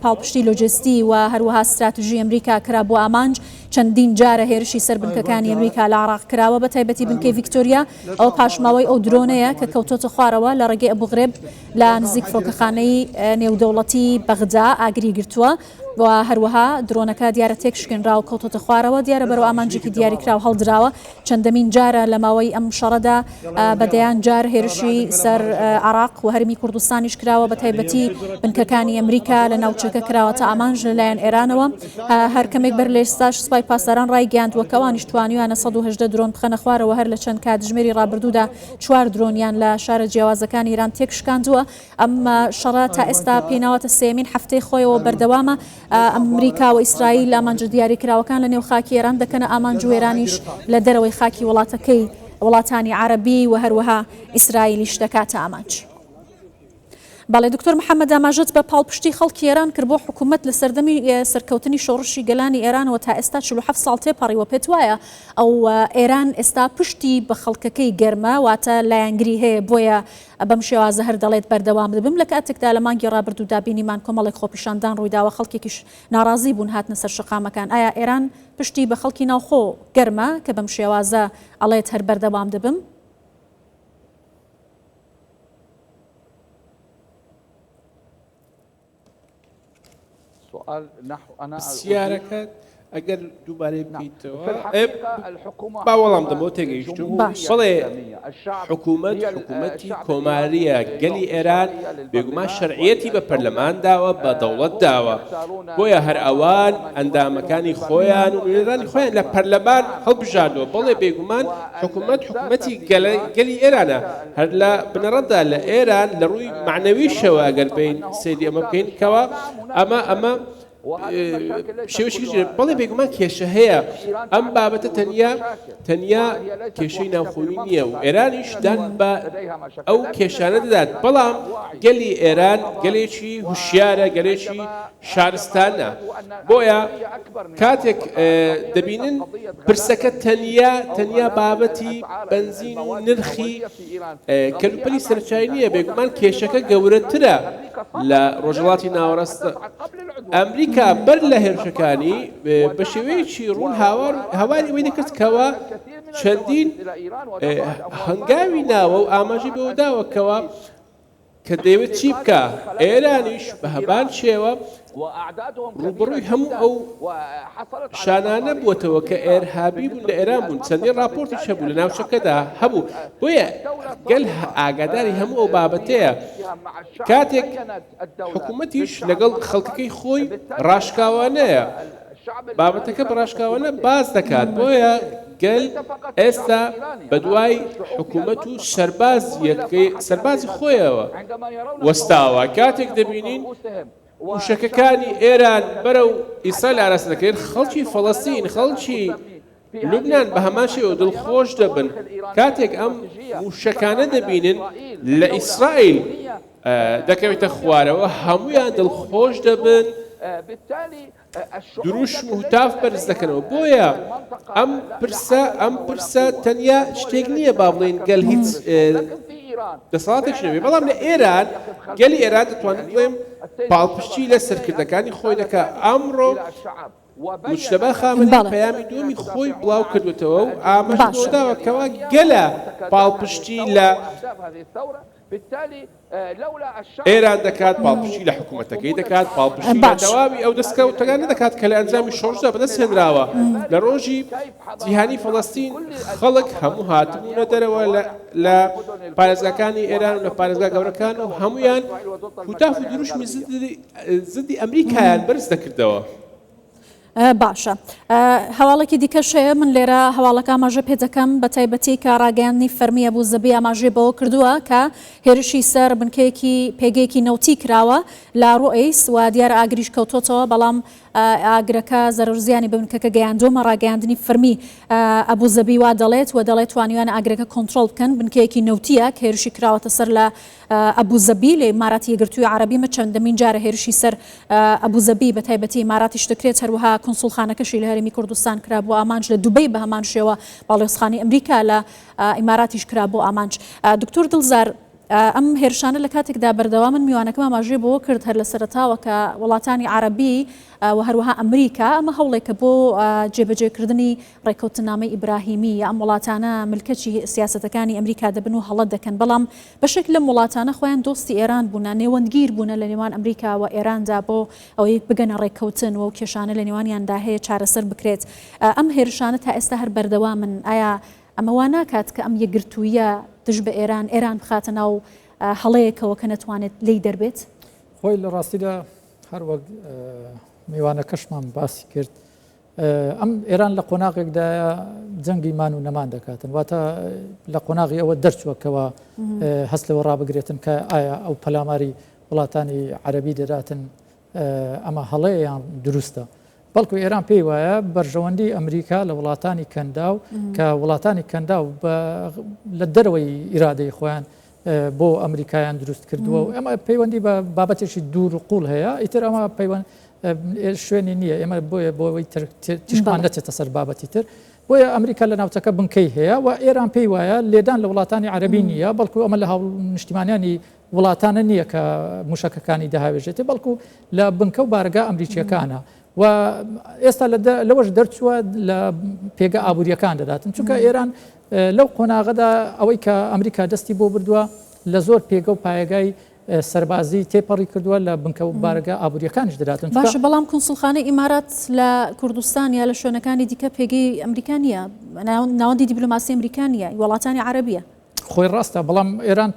پاڵپشتی لۆجستی و هەروەها ستراتیژی ئەمریکا کرابووە ئامانج، چەندین جارە هێرشی سەر بنکەکانی ئەمریکا لە عێراق کراوە بە تایبەتی بنکەی ڤیکتۆریا، ئەوە پاشماوەی ئەو درۆنەیە کە کەوتۆتە خوارەوە لە ڕێگەی ئەبوغرێب لە نزیک فڕۆکەخانەی نێودەوڵەتی بەغدا ئاگری گرتووە. و هەروەها درۆنەکە دیارە تێکشکێنراوە و کەوتۆتە خوارەوە، دیارە بەرەو ئامانجێکی دیاریکراو هەڵدراوە، چەندەمین جارە لە ماوەی ئەم شەڕەدا بە دەیان جار هێرشی سەر عێراق و هەرێمی کوردستانیش کراوە، بە تایبەتی بنکەکانی ئەمریکا لە ناوچەکە کراوەتە ئامانج لەلایەن ئێرانەوە. هەر کەمێک بەر لە ئێستاش سوپای پاسداران ڕایگەیاندووە کە ئەوانیش توانیویانە 118 درۆن بخەنە خوارەوە، هەر لە چەند کاتژمێری ڕابردوودا چوار درۆنیان لە شارە جیاوازەکانی ئێران تێکشکاندووە. ئەم شەڕە تا ئێستا پێی ناوەتە سێیەمین هەفتەی خۆیەوە بەردەوامە، ئەمریکا و ئیسرائیل ئامانجە دیاریکراوەکان لە نێو خاکی ئێران دەکەنە ئامانج و ئێرانیش لە دەرەوەی خاکی وڵاتەکەی وڵاتانی عەرەبی و هەروەها ئیسرائیلیش دەکاتە ئامانج. بەڵێ دکتۆر محەمەد ئاماژەت بە پاڵپشتی خەڵکی ئێران کرد بۆ حکوومەت لە سەردەمی سەرکەوتنی شۆڕشی گەلانی ئێرانەوە تا ئێستا 47 ساڵ تێپەڕیوە پێت وایە ئەو ئێران ئێستا پشتی بە خەڵکەکەی گەرمە واتە لایەنگری هەیە بۆیە بەم شێوازە هەر دەڵێت بەردەوام دەبم لە کاتێکدا لە مانگی ڕابردوودا بینیمان کۆمەڵێک خۆپیشاندان ڕوویداوە خەڵکێکیش ناڕازی بوون هاتنە سەر شەقامەکان ئایا ئێران پشتی بە خەڵکی ناوخۆ گەرمە کە بەم شێوازە ئەڵێت هەر بەردەوام دەبم؟ پرسیارەکەت ئەگەر دووبارەی بکەیتەوە با وەڵام دەمەوە تێگەیشتوم بەڵێ حکوومەت حکوومەتی کۆماریە گەلی ئێران بێگومان شەرعیەتی بە پەرلەمان داوە بە دەوڵەت داوە بۆیە هەر ئەوان ئەندامەکانی خۆیان و نوێنەرانی خۆیان لە پەرلەمان هەڵبژاردووە بەڵێ بێگومان حکوومەت حکوومەتی گەلی ئێرانە هەر لە بنەڕەتدا لە ئێران لە ڕووی مەعنەویشەوە ئەگەر بین سەیری ئەمە بکەین کەوا ئەمە ئەمە شێوەیەکی بەڵێ بێگومان کێشە هەیە ئەم بابەتە تەنیا تەنیا کێشەی ناوخۆیی نییە و ئێرانیش دان بە ئەو کێشانە دەدات بەڵام گەلی ئێران گەلێکی هوشیارە گەلێکی شارستانە بۆیە کاتێک دەبینن پرسەکە تەنیا تەنیا بابەتی بەنزین و نرخی کەلوپەلی سەرچای نییە بێگومان کێشەکە گەورەترە لە ڕۆژهەڵاتی ناوەڕاست ئەمریکا بەر لە هێرشەکانی بە شێوەیەکی ڕوون هاوار هاواری ئەوەی دەکرد کەوا چەندین هەنگاوی ناوە و ئاماژەی بەوە داوە کەوا کە دەیەوێت چی بکا، ئێرانیش بە هەمان شێوە ڕووبەڕووی هەموو ئەو شانانە بووەتەوە کە ئێرهابی بوون لە ئێران بوون، چەندین ڕاپۆرتیش هەبوو لە ناوچەکەدا هەبوو، بۆیە گەل ئاگاداری هەموو ئەو بابەتەیە، کاتێک حکوومەتیش لەگەڵ خەڵکەکەی خۆی ڕاشکاوانەیە. بابەتەکە بە ڕاشکاوانە باس دەکات، بۆیە گەل ئێستا بەدوای حکومەت و سەربازییەکەی سەربازی خۆیەوە وەستاوە، کاتێک دەبینین موشەکەکانی ئێران بەرەو ئیسرائیل ئاراستە دەکرێن، خەڵکی فەڵەستین، خەڵکی لوبنان بە هەمان شێوە دڵخۆش دەبن کاتێک ئەم موشەکانە دەبینن لە ئیسرائیل دەکەوێتە خوارەوە، هەموویان دڵخۆش دەبن. دروشم و هتاف بەرز دەکەنەوە بۆیە ئەم پرسە ئەم پرسە تەنیا شتێک نییە با بڵێین گەل هیچ دەسەڵاتێک نەبێ بەڵام لە ئێران گەلی ئێران دەتوانم بڵێم پاڵپشتی لە سەرکردەکانی خۆی دەکا ئەمڕۆ مجتەبا خامنەیی پەیامی دووەمی خۆی بڵاو کردوێتەوە و ئاماژە بەوە داوە کەوا گەلە پاڵپشتی لە ئێران دەکات، پاڵپشتی لە حکوومەتەکەی دەکات، پاڵپشتی لە تەواوی ئەو دەستکەوتەکانە دەکات کە لە ئەنجامی شۆڕشدا بەدەست هێنراوە. لە ڕۆژی جیهانی فەڵەستین خەڵک هەموو هاتبوونە دەرەوە لە پارێزگاکانی ئێران و لە پارێزگا گەورەکان و هەموویان هوتاف و دروشمی زدی ئەمریکایان بەرز دەکردەوە. باشە هەواڵێکی دیکەش هەیە من لێرە هەواڵەکە ئاماژە پێ دەکەم بە تایبەتی کە ڕاگەیاندنی فەرمی ئەبوو زەبی ئاماژەی بەوە کردووە کە هێرشی سەر بنکەیەکی پێگەیەکی نەوتی کراوە لە ڕوئیس و دیارە ئاگریش کەوتۆتەوە بەڵام ئاگرەکە زەرەر زیانی بە بنکەکە گەیاندووە ڕاگەیاندنی فەرمی ئەبوو زەبی وا دەڵێت و دەڵێت توانیویانە ئاگرەکە کۆنترۆڵ بکەن بنکەیەکی نەوتیە کە هێرشی کراوەتە سەر لە ئەبوزەبی لە ئیماراتی یەکگرتووی عەرەبی مە چەندەمین جارە هێرشی سەر ئەبوزەبی بە تایبەتی ئیماراتیش دەکرێت، هەروەها کونسوڵخانەکەشی لە هەرێمی کوردستان کرابووە ئامانج لە دوبەی بە هەمان شێوە باڵیۆزخانەی ئەمریکا لە ئیماراتیش کرابووە ئامانج. دکتۆر دڵزار ئەم هێرشانە لە کاتێکدا بەردەوامن میوانەکەم ئاماژەی بەوە کرد هەر لە سەرەتاوە کە وڵاتانی عەرەبی و هەروەها ئەمریکا ئەمە هەوڵێکە بۆ جێبەجێکردنی ڕێککەوتننامەی ئیبراهیمی ئەم وڵاتانە ملکەچی سیاسەتەکانی ئەمریکا دەبن و هەڵە دەکەن بەڵام بەشێک لەم وڵاتانە خۆیان دۆستی ئێران بوونە، نێوەندگیر بوونە لە نێوان ئەمریکا و ئێراندا بۆ ئەوەی بگەنە ڕێککەوتن و ئەو کێشانە لە نێوانیاندا هەیە چارەسەر بکرێت. ئەم هێرشانە تا ئێستا هەر بەردەوامن. ئایا ئەمە وا ناکات کە ئەم یەکگرتووییە دژ بە ئێران، ئێران بخاتە ناو هەڵەیەکەوە کە نەتوانێت لێی دەربێت؟ خۆی لە ڕاستیدا هەر وەک میوانەکەشمان باسی کرد، ئەم ئێران لە قۆناغێکدایە جەنگی مان و نەمان دەکاتن واتە لە قۆناغی ئەوە دەرچووە کەەوە هەست لەوە ڕابگرێتن کە ئایا ئەو پەلاماری وڵاتانی عەربی دەداتن ئەمە هەڵەیە یان دروستە بەڵکو ئێران پێی وایە بەرژەوەندی ئەمریکا لە وڵاتانی کەنداو کە وڵاتانی کەنداو لە دەرەوەی ئیرادەی خۆیان بۆ ئەمریکایان دروست کردووە و ئەمە پەیوەندی بە بابەتێکی دوور و قوڵ هەیە ئیتر ئەمە پەیوەند شوێنی نییە ئێمە بۆیە بۆ ئەوەی تیشکمان نەچێتە سەر بابەتی تر بۆیە ئەمریکا لە ناوچەکە بنکەی هەیە و ئێران پێی وایە لێدان لە وڵاتانی عەربی نییە بەڵکو ئەمە لە هاونیشتیمانیانی وڵاتانە نییە کە موشەکەکانی دەهاوێژێتێ بەڵکو لە بنکە و بارەگا ئەمریکیەکانە و ئێستا لەوەش دەرچووە لە پێگە ئابوووریەکان دەداتن چونکە ئێران لەو قۆناغەدا ئەوەی کە ئەمریکا دەستی بۆ بردووە لە زۆر پێگە و پایەگای سەربازی تێپەڕی کردووە لە بنکە و بارەگا ئابووریەکانیش دەداتن باشە بەڵام کونسوڵخانەی ئیمارات لە کوردستان یا لە شوێنەکانی دیکە پێگەی ئەمریکا نییە ناوەندی دیبلۆماسی ئەمریکا نییە وڵاتانی عەرەبیە. خۆی ڕاستە بەڵام ئێران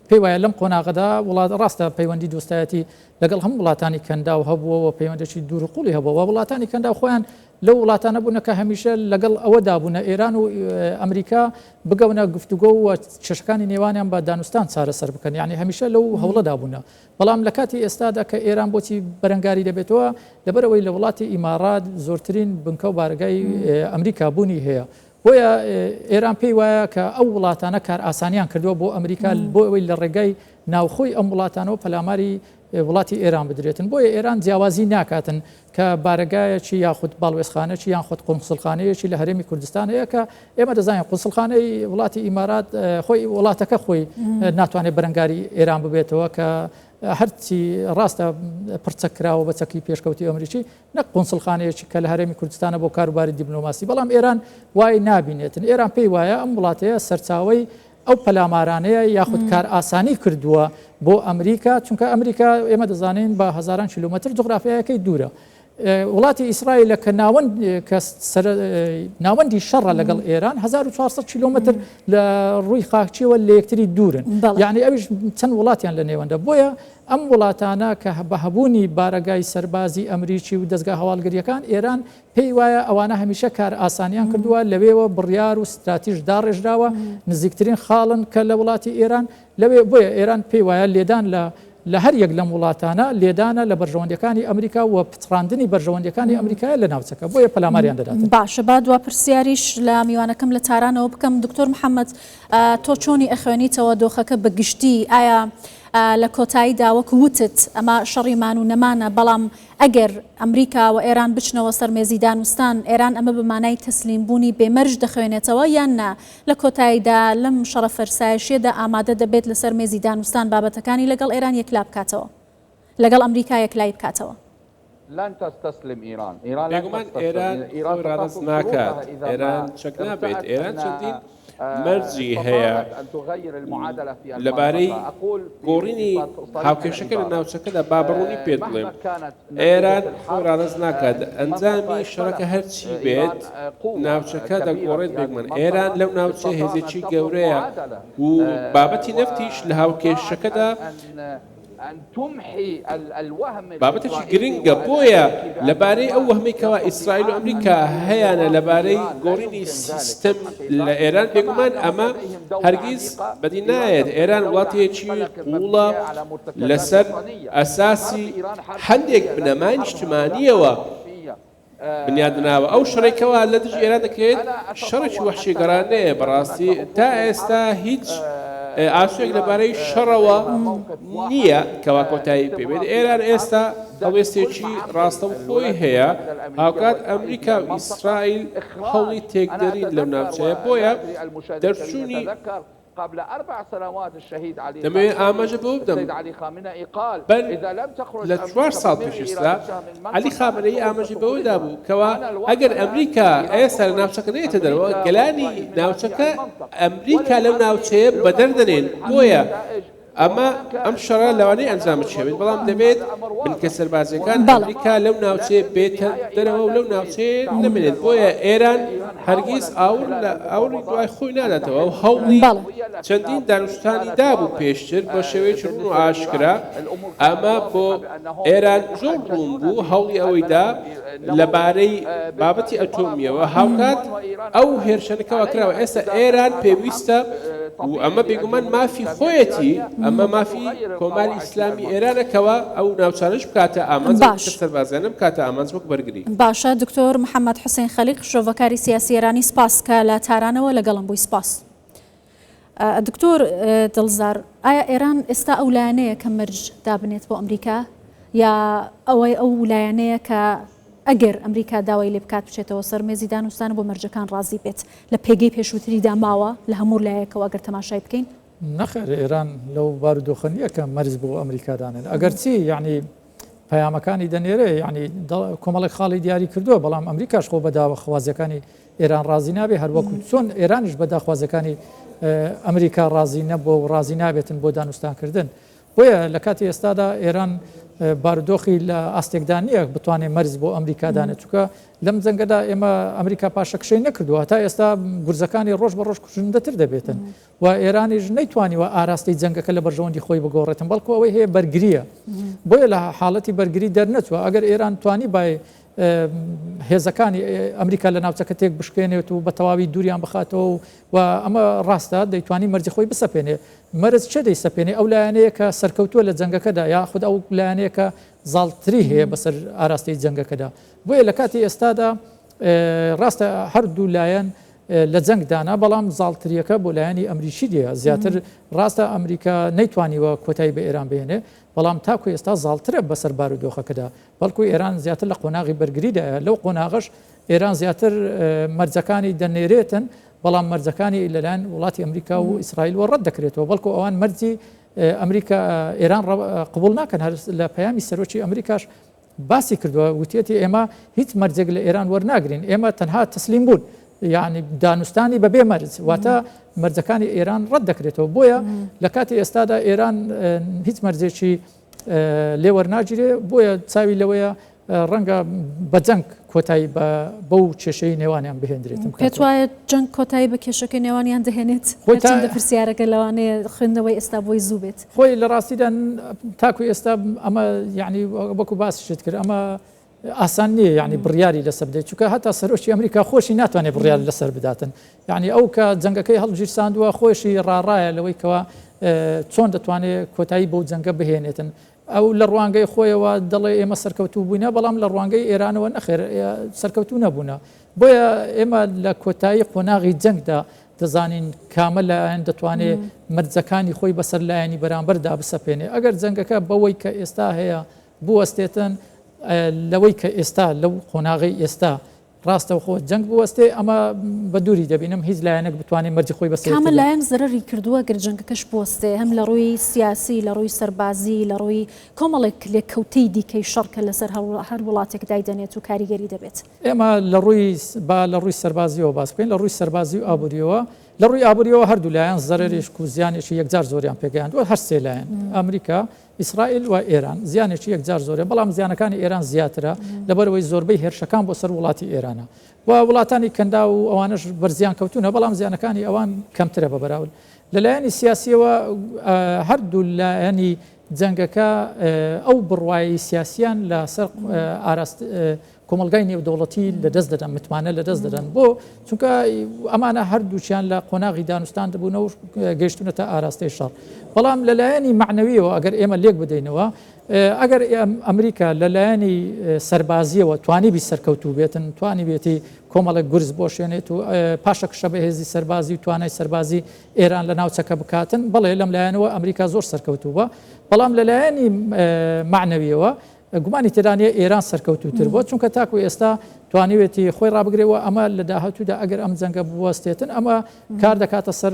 پێی وایە لەم قۆناغەدا وڵات ڕاستە پەیوەندی دۆستایەتی لەگەڵ هەموو وڵاتانی کەنداو هەبووە و پەیوەندێکی دوور و قوڵی هەبووە وڵاتانی کەنداو خۆیان لەو وڵاتانە بوونە کە هەمیشە لەگەڵ ئەوەدا بوونە ئێران و ئەمریکا بگەونە گفتوگۆ و کێشەکانی نێوانیان بە دانوستان چارەسەر بکەن یعنی هەمیشە لەو هەوڵەدا بوونە بەڵام لە کاتی ئێستادا کە ئێران بۆچی بەرەنگاری دەبێتەوە لەبەرئەوەی لە وڵاتی ئیماڕات زۆرترین بنکە و بارەگای ئەمریکا بوونی هەیە بۆیە ئێران پێی وایە کە ئەو وڵاتانە کارئاسانیان کردووە بۆ ئەمریکا بۆ ئەوەی لە ڕێگای ناوخۆی ئەم وڵاتانەوە پەلاماری وڵاتی ئێران بدرێتن بۆیە ئێران جیاوازی ناکاتن کە بارەگایەکی یاخود باڵوێزخانەکی یان خود قونسڵخانەیەکی لە هەرێمی کوردستان هەیە کە ئێمە دەزانین قونسڵخانەی وڵاتی ئیمارات خۆی وڵاتەکە خۆی ناتوانێت بەرەنگاری ئێران ببێتەوە کە هەرچی ڕاستە پڕچەک کراوە بە چەکی پێشکەوتی ئەمریکی نەک قونسڵخانەیەکی کە لە هەرێمی کوردستانە بۆ کاروباری دیبلۆماسی بەڵام ئێران وای نابینێتن ئێران پێی وایە ئەم وڵاتەیە سەرچاوەی ئەو پەلامارانەیە یاخود کارئاسانی کردووە بۆ ئەمریکا، چونکە ئەمریکا ئێمە دەزانین بە هەزاران کیلۆمەتر جوغرافیایەکەی دوورە. وڵاتی ئیسرائیلە کە ناوەند کە ناوەندی شەڕە لەگەڵ ئێران 1400 کیلۆمەتر لە ڕووی خاکچیەوە لە یەکتری دوورن یعنی ئەویش چەند وڵاتیان لە نێوەندە بۆیە ئەم وڵاتانە کە بە هەبوونی بارەگای سەربازی ئەمریکی و دەستگا هەواڵگریەکان ئێران پێی وایە ئەوانە هەمیشە کارئاسانیان کردووە، لەوێوە بڕیار و ستراتیژ داڕێژراوە، نزیکترین خاڵن کە لە وڵاتی ئێران لەوێ، بۆیە ئێران پێی وایە لێدان لە لە هەر یەک لەم وڵاتانە لێدانە لە بەرژەوەندیەکانی ئەمریکا و پچڕاندنی بەرژەوەندیەکانی ئەمریکایە لە ناوچەکە، بۆیە پەلاماریان دەداتن. باشە با دوا پرسیاریش لە میوانەکەم لە تارانەوە بکەم، دکتۆر محەمەد تۆ چۆنی ئەخوێنیتەوە دۆخەکە بە گشتی، ئایا لە کۆتاییدا وەک وتت ئەمە شەڕی مان و نەمانە، بەڵام ئەگەر ئەمریکا و ئێران بچنەوە سەر مێزی دانوستان، ئێران ئەمە بە مانای تەسلیم بوونی بێ مەرج دەخوێنێتەوە یان نا لە کۆتاییدا لەم شەڕە فەرسایشیەدا ئامادە دەبێت لەسەر مێزی دانوستان بابەتەکانی لەگەڵ ئێران یەکلا بکاتەوە لەگەڵ ئەمریکا یەکلایی بکاتەوە؟ بێگومان ئێران خۆی ڕادەست ناکات، ئێران چەک نابێت، ئێران چەندین مەرجی هەیە لەبارەی گۆڕینی هاوکێشەکە لە ناوچەکەدا با بەڕوونی پێت بڵێم ئێران خۆی ڕادەست ناکات ئەنجامی شەڕەکە هەرچی بێت ناوچەکە دەگۆڕێت بێگومان ئێران لەو ناوچە هێزێکی گەورەیە و بابەتی نەفتیش لە هاوکێشەکەدا بابەتێکی گرنگە، بۆیە لەبارەی ئەو وەهمەی کەوا ئیسرائیل و ئەمریکا هەیانە لەبارەی گۆڕینی سیستم لە ئێران، بێگومان ئەمە هەرگیز بەدی نایەت، ئێران وڵاتێکی قووڵە لەسەر ئەساسی هەندێک بنەمای نیشتمانییەوە، بنیادنراوە. ئەو شەڕەی کەوا لە دژی ئێران دەکرێت شەڕێکی وەحشیگەرانەیە، بەڕاستی تا ئێستا هیچ ئاسۆیەک لەبارەی شەڕەوە نییە کەوا کۆتایی پێ بێت. ئێران ئێستا هەڵوێستێکی ڕاستەوخۆی هەیە، هاوکات ئەمریکا و ئیسرائیل هەوڵی تێکدەرین لەو ناوچەیە، بۆیە دەرچوونی دەمەوێت ئاماژە بەوە بدەم بەر لە چوار ساڵ پێش ئێستا عەلی خامنەیی ئاماژەی بەوە دابوو کەوا ئەگەر ئەمریکا ئێستا لە ناوچەکە نەیەتە دەرەوە گەلانی ناوچەکە ئەمریکا لەو ناوچەیە بەدەر دەنێن بۆیە ئەمە ئەم شەڕە لەوانەیە ئەنجامێکی هەبێت بەڵام دەبێت بنکە سەربازیەکان ئەمریکا لەو ناوچەیە بێتە دەرەوە و لەو ناوچەیە نەمێنێت بۆیە ئێران هەرگیز ئاوڕ لە ئاوڕی دوای خۆی ناداتەوە و هەوڵی چەندین دانوستانی دابوو پێشتر بە شێوەیەکی ڕوون و ئاشکرا ئەمە بۆ ئێران زۆر ڕوون بوو هەوڵی ئەوەی دا لەبارەی بابەتی ئەتۆمییەوە هاوکات ئەو هێرشانە کەوا کراوە ئێستا ئێران پێویستە و ئەمە بێگومان مافی خۆیەتی ئەمە مافی کۆماری ئیسلامی ئێرانە کەوا ئەو ناوچانەش بکاتە ئامانج ئەو باش. سەربازیانە بکاتە ئامانج وەک بەرگری. باشە دکتۆر محەمەد حوسێن خەلیق شرۆڤەکاری سیاسی ئێرانی سپاس کە لە تارانەوە لەگەڵم بووی سپاس. دکتۆر دڵزار، ئایا ئێران ئێستا ئەو لایەنەیە کە مەرج دابنێت بۆ ئەمریکا یا ئەوەی ئەو لایەنەیە کە ئەگەر ئەمریکا داوای لێ بکات بچێتەوە سەر مێزی دانوستان بۆ مەرجەکان ڕازی بێت لە پێگەی پێشووتریدا ماوە لە هەموو لایەکەوە ئەگەر تەماشای بکەین؟ نەخێر ئێران لەو بارودۆخە نییە کە مەرج بۆ ئەمریکا دانێت ئەگەرچی یعنی پەیامەکانی دەنێرێ یعنی کۆمەڵێک خاڵی دیاری کردووە بەڵام ئەمریکاش خۆ بە داوەخوازیەکانی ئێران ڕازی نابێ هەروەکو چۆن ئێرانیش بە داخوازەکانی ئەمریکا ڕازی نەبووە و ڕازی نابێتن بۆ دانوستانکردن بۆیە لە کاتی ئێستادا ئێران بارودۆخی لە ئاستێکدا نییە بتوانێت مەرز بۆ ئەمریکا دانێت چونکە لەم جەنگەدا ئێمە ئەمریکا پاشەکشەی نەکردووە تا ئێستا گورزەکانی ڕۆژ بە ڕۆژ کوشندەتر دەبێتن و ئێرانیش نەیتوانیوە ئاراستەی جەنگەکە لە بەرژەوەندی خۆی بگۆڕێتن بەڵکو ئەوەی هەیە بەرگریە بۆیە لە حاڵەتی بەرگری دەرنەچووە ئەگەر ئێران توانی بای هێزەکانی ئەمریکا لە ناوچەکە تێک بشکێنێت و بە تەواوی دووریان بخاتەوە و ئەمە ڕاستە دەیتوانی مەرجی خۆی بسەپێنێ مەرج چێ دەیسەپێنێ ئەو لایەنەیە کە سەرکەوتووە لە جەنگەکەدا یاخود ئەو لایەنەیە کە زاڵتری هەیە بەسەر ئاراستەی جەنگەکەدا بۆیە لە کاتی ئێستادا ڕاستە هەردوو لایەن لە جەنگ دانا، بەڵام زاڵترییەکە بۆ لایەنی ئەمریکی دێ زیاتر، ڕاستە ئەمریکا نەیتوانیوە کۆتایی بە ئێران بهێنێ، بەڵام تاکو ئێستا زاڵترە بەسەر بارودۆخەکەدا، بەڵکو ئێران زیاتر لە قۆناغی بەرگریدایە، لەو قۆناغەش ئێران زیاتر مەرجەکانی دەنێرێتن، بەڵام مەرجەکانی لەلایەن وڵاتی ئەمریکا و ئیسرائیلوە ڕەت دەکرێتەوە، بەڵکو ئەوان مەرجی ئەمریکا ئێران قبوڵ ناکەن، هەر لە پەیامی سەرۆکی ئەمریکاش باسی کردووە وتیەتی ئێمە هیچ مەرجێک لە ئێران وەرناگرین ئێمە تەنها تەسلیم بوون یعنی دانوستانی بەبێ مەرج واتە مەرجەکانی ئێران ڕەت دەکرێتەوە بۆیە لە کاتی ئێستادا ئێران هیچ مەرجێکی لێ وەرناگیرێ بۆیە چاوی لەوەیە ڕەنگە بە جەنگ کۆتایی بەو کێشەی نێوانیان بهێندرێتم. پێت وایە جەنگ کۆتایی بە کێشەکەی نێوانیان دەهێنێت؟ هەرچەندە پرسیارەکە لەوانەیە خوێندنەوەی ئێستا بۆی زوو بێت. خۆی لە ڕاستیدا تاکو ئێستا ئەمە یعنی وەکو باسیشت کرد ئەمە ئاسان نییە یعنی بڕیاری لەسەر بدەیت چونکە هەتا سەرۆکی ئەمریکا خۆشی ناتوانێت بڕیار لەسەر بداتن یعنی ئەو کە جەنگەکەی هەڵگیرساندووە خۆشی ڕاڕایە لەوەی کەوا چۆن دەتوانێت کۆتایی بەو جەنگە بهێنێتن ئەو لە ڕوانگەی خۆیەوە دەڵێ ئێمە سەرکەوتوو بووینە، بەڵام لە ڕوانگەی ئێرانەوە نەخێر سەرکەوتوو نەبوونە. بۆیە ئێمە لە کۆتایی قۆناغی جەنگدا دەزانین کامە لایەن دەتوانێ مەرجەکانی خۆی بەسەر لایەنی بەرامبەردا بسەپێنێ. ئەگەر جەنگەکە بەوەی کە ئێستا هەیە بوەستێتن، لەوەی کە ئێستا لەو قۆناغەی ئێستا ڕاستەوخۆ جەنگ بوەستێ ئەمە بە دووری دەبینم هیچ لایەنێک بتوانێت مەرجی خۆی بەسەر کامە لایەن زەرەری کردووە گەر جەنگەکەش بوەستێ هەم لە ڕووی سیاسی لە ڕووی سەربازی لە ڕووی کۆمەڵێک لێکەوتەی دیکەی شەڕ کە لەسەر هەر وڵاتێک دایدەنێت و کاریگەری دەبێت. ئێمە لە ڕووی با لە ڕووی سەربازیەوە باس بکەین لە ڕووی سەربازی و ئابووریەوە لە ڕووی ئابووریەوە هەردوو لایەن زەرەرێک و زیانێکی یەکجار زۆریان پێگەیاندووە هەر سێ لایەن ئەمریکا ئیسرائیل و ئێران زیانێکی یەکجار زۆرە، بەڵام زیانەکانی ئێران زیاترە، لەبەرئەوەی زۆربەی هێرشەکان بۆ سەر وڵاتی ئێرانە و وڵاتانی کەنداو و ئەوانەش بەر زیان کەوتوونە، بەڵام زیانەکانی ئەوان کەمترە بە بەراورد. لە لایەنی سیاسییەوە هەردوو لایەنی جەنگەکە ئەو بڕوایەی سیاسییان لەسەر ئاراست کۆمەڵگای نێودەوڵەتی لەدەست دەدەن، متمانە لەدەست دەدەن. بۆ؟ چونکە ئەمانە هەردووکیان لە قۆناغی دانوستان دەبوونە و گەیشتونەتە ئاراستەی شەڕ. بەڵام لە لایەنی مەعنەویەوە ئەگەر ئێمە لێک بدەینەوە، ئەگەر ئەمریکا لە لایەنی سەربازیەوە توانیبی سەرکەوتوو بێتن، توانیبێتی کۆمەڵێک گورز بۆشێنێت و پاشەکشە بە هێزی سەربازی و توانای سەربازی ئێران لە ناوچەکە بکاتن، بەڵێ لەم لایەنەوە ئەمریکا زۆر سەرکەوتوو بووە. بەڵام لە لایەنی مەعنەویەوە گومانی تێدا نییە ئێران سەرکەوتووتر بووە، چونکە تاکو ئێستا توانیوێتی خۆی ڕابگرێ و ئەمە لە داهاتوودا ئەگەر ئەم جەنگە بوەستێتن ئەمە کار دەکاتە سەر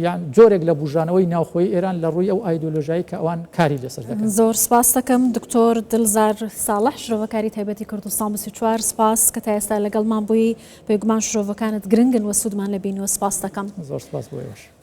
یان جۆرێک لە بوژانەوەی ناوخۆی ئێران لە ڕووی ئەو ئایدۆلۆژیایی کە ئەوان کاری لەسەر دەکەن. زۆر سپاست دەکەم دکتۆر دلزار ساڵح شرۆڤەکاری تایبەتی کوردستان 24 سپاس کە تا ئێستا لەگەڵمان بووی بێگومان شرۆڤەکانت گرنگن و سوودمان لێ بینیوە سپاست دەکەم. زۆر سپاس بۆ ئێوەش.